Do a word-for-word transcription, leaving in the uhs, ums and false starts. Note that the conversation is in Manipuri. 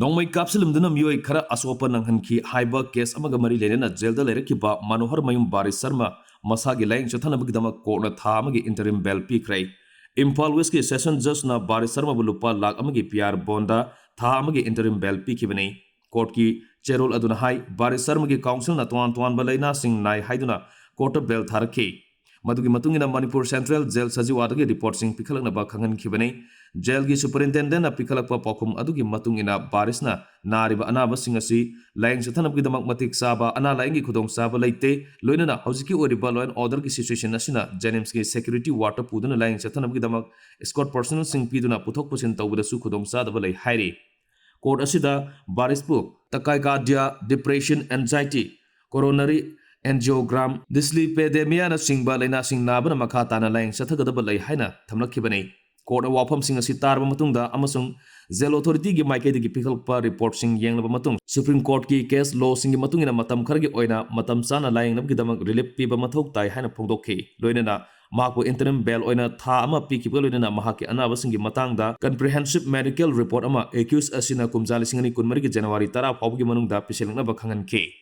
ꯅꯣꯡꯃꯩ ꯀꯥꯞꯁꯤꯜꯂꯝꯗꯨꯅ ꯃꯤꯑꯣꯏ ꯈꯔ ꯑꯁꯣꯛꯄ ꯅꯪꯍꯟꯈꯤ ꯍꯥꯏꯕ ꯀꯦꯁ ꯑꯃꯒ ꯃꯔꯤ ꯂꯩꯅꯅ ꯖꯦꯜꯗ ꯂꯩꯔꯛꯈꯤꯕ ꯃꯅꯣꯍꯔꯃꯌꯨꯝ ꯕꯥꯔꯤꯁ ꯁꯔꯃ ꯃꯁꯥꯒꯤ ꯂꯥꯌꯦꯡ ꯆꯠꯊꯅꯕꯒꯤꯗꯃꯛ ꯀꯣꯔꯠꯅ ꯊꯥ ꯑꯃꯒꯤ interim bail ꯄꯤꯈ꯭ꯔꯦ꯫ ꯏꯝꯐꯥꯜ ꯋꯦꯁꯀꯤ ꯁꯦꯁꯟ ꯖꯖꯅ ꯕꯥꯔꯤꯁ ꯁꯔꯃꯕꯨ ꯂꯨꯄꯥ ꯂꯥꯈ ꯑꯃꯒꯤ ꯄꯤ ꯑꯥꯔ ꯕꯣꯟꯗ ꯊꯥ ꯑꯃꯒꯤ interim bail ꯄꯤꯈꯤꯕꯅꯤ꯫ ꯀꯣꯔꯠꯀꯤ ꯆꯦꯔꯣꯜ ꯑꯗꯨꯅ ꯍꯥꯏ, ꯕꯥꯔꯤꯁ ꯁꯔꯃꯒꯤ ꯀꯥꯎꯟꯁꯤꯜꯅ ꯇꯣꯉꯥꯟ ꯇꯣꯉꯥꯟꯕ ꯂꯥꯏꯅꯥꯁꯤꯡ ꯅꯥꯏ ꯍꯥꯏꯗꯨꯅ ꯀꯣꯔꯠꯇ ꯕꯦꯜ ꯊꯥꯔꯛꯈꯤ꯫ ꯃꯗꯨꯒꯤ ꯃꯇꯨꯡ ꯏꯟꯅ ꯃꯅꯤꯄꯨꯔ ꯁꯦꯟꯇ꯭ꯔꯦꯜ ꯖꯦꯜ ꯁꯖꯤꯋꯥꯗꯒꯤ ꯔꯤꯄꯣꯔꯠꯁꯤꯡ ꯄꯤꯈꯠꯂꯛꯅꯕ ꯈꯪꯍꯟꯈꯤꯕꯅꯤ꯫ ꯖꯦꯜꯒꯤ ꯁꯨꯄꯔꯤꯟꯇꯦꯟꯗꯦꯟꯠꯅ ꯄꯤꯈꯠꯂꯛꯄ ꯄꯥꯎꯈꯨꯝ ꯑꯗꯨꯒꯤ ꯃꯇꯨꯡ ꯏꯟꯅ ꯕꯥꯔꯤꯁꯅ ꯅꯥꯔꯤꯕ ꯑꯅꯥꯕꯁꯤꯡ ꯑꯁꯤ ꯂꯥꯌꯦꯡ ꯆꯠꯊꯅꯕꯒꯤꯗꯃꯛ ꯃꯇꯤꯛ ꯆꯥꯕ ꯑꯅꯥ ꯂꯥꯌꯦꯡꯒꯤ ꯈꯨꯗꯣꯡꯆꯥꯕ ꯂꯩꯇꯦ꯫ ꯂꯣꯏꯅꯅ ꯍꯧꯖꯤꯛꯀꯤ ꯑꯣꯏꯔꯤꯕ law and orderꯒꯤ situation ꯑꯁꯤꯅ ꯖꯦꯅꯤꯝꯁꯀꯤ security wardꯇ ꯄꯨꯗꯨꯅ ꯂꯥꯌꯦꯡ ꯆꯠꯊꯅꯕꯒꯤꯗꯃꯛ escort personnelꯁꯤꯡ ꯄꯤꯗꯨꯅ ꯄꯨꯊꯣꯛ ꯄꯨꯁꯤꯟ ꯇꯧꯕꯗꯁꯨ ꯈꯨꯗꯣꯡꯆꯥꯗꯕ ꯂꯩ ꯍꯥꯏꯔꯤ꯫ ꯀꯣꯔꯠ ꯑꯁꯤꯗ ꯕꯥꯔꯤꯁꯄꯨ tachycardia, depression, anxiety, coronary angiogram, dyslipidemiaꯅꯆꯤꯡꯕ ꯂꯥꯏꯅꯥꯁꯤꯡ ꯅꯥꯕꯅ ꯃꯈꯥ ꯇꯥꯅ ꯂꯥꯌꯦꯡ ꯆꯠꯊꯒꯗꯕ ꯂꯩ ꯍꯥꯏꯅ ꯊꯝꯂꯛꯈꯤꯕꯅꯤ꯫ ꯀꯣꯔꯠꯅ ꯋꯥꯐꯝꯁꯤꯡ ꯑꯁꯤ ꯇꯥꯔꯕ ꯃꯇꯨꯡꯗ ꯑꯃꯁꯨꯡ ꯖꯦꯜ ꯑꯣꯊꯣꯔꯤꯇꯤꯒꯤ ꯃꯥꯏꯀꯩꯗꯒꯤ ꯄꯤꯈꯠꯂꯛꯄ ꯔꯤꯄꯣꯔꯠꯁꯤꯡ ꯌꯦꯡꯂꯕ ꯃꯇꯨꯡ, ꯁꯨꯄ꯭ꯔꯤꯝ ꯀꯣꯔꯠꯀꯤ ꯀꯦꯁ ꯂꯣꯁꯤꯡꯒꯤ ꯃꯇꯨꯡ ꯏꯟꯅ ꯃꯇꯝ ꯈꯔꯒꯤ ꯑꯣꯏꯅ ꯃꯇꯝ ꯆꯥꯅ ꯂꯥꯌꯦꯡꯅꯕꯒꯤꯗꯃꯛ ꯔꯤꯂꯤꯐ ꯄꯤꯕ ꯃꯊꯧ ꯇꯥꯏ ꯍꯥꯏꯅ ꯐꯣꯡꯗꯣꯛꯈꯤ꯫ ꯂꯣꯏꯅꯅ ꯃꯍꯥꯛꯄꯨ interim bail ꯑꯣꯏꯅ ꯊꯥ ꯑꯃ ꯄꯤꯈꯤꯕꯒ ꯂꯣꯏꯅꯅ ꯃꯍꯥꯛꯀꯤ ꯑꯅꯥꯕꯁꯤꯡꯒꯤ ꯃꯇꯥꯡꯗ comprehensive medical report ꯑꯃ accused ꯑꯁꯤꯅ ꯀꯨꯝꯖꯥ ꯂꯤꯁꯤꯡ ꯑꯅꯤ ꯀꯨꯟꯃꯔꯤꯒꯤ ꯖꯅꯋꯥꯔꯤ ꯇꯔꯥ ꯐꯥꯎꯕꯒꯤ ꯃꯅꯨꯡꯗ ꯄꯤꯁꯤꯜꯂꯛꯅꯕ ꯈꯪꯍꯟꯈꯤ꯫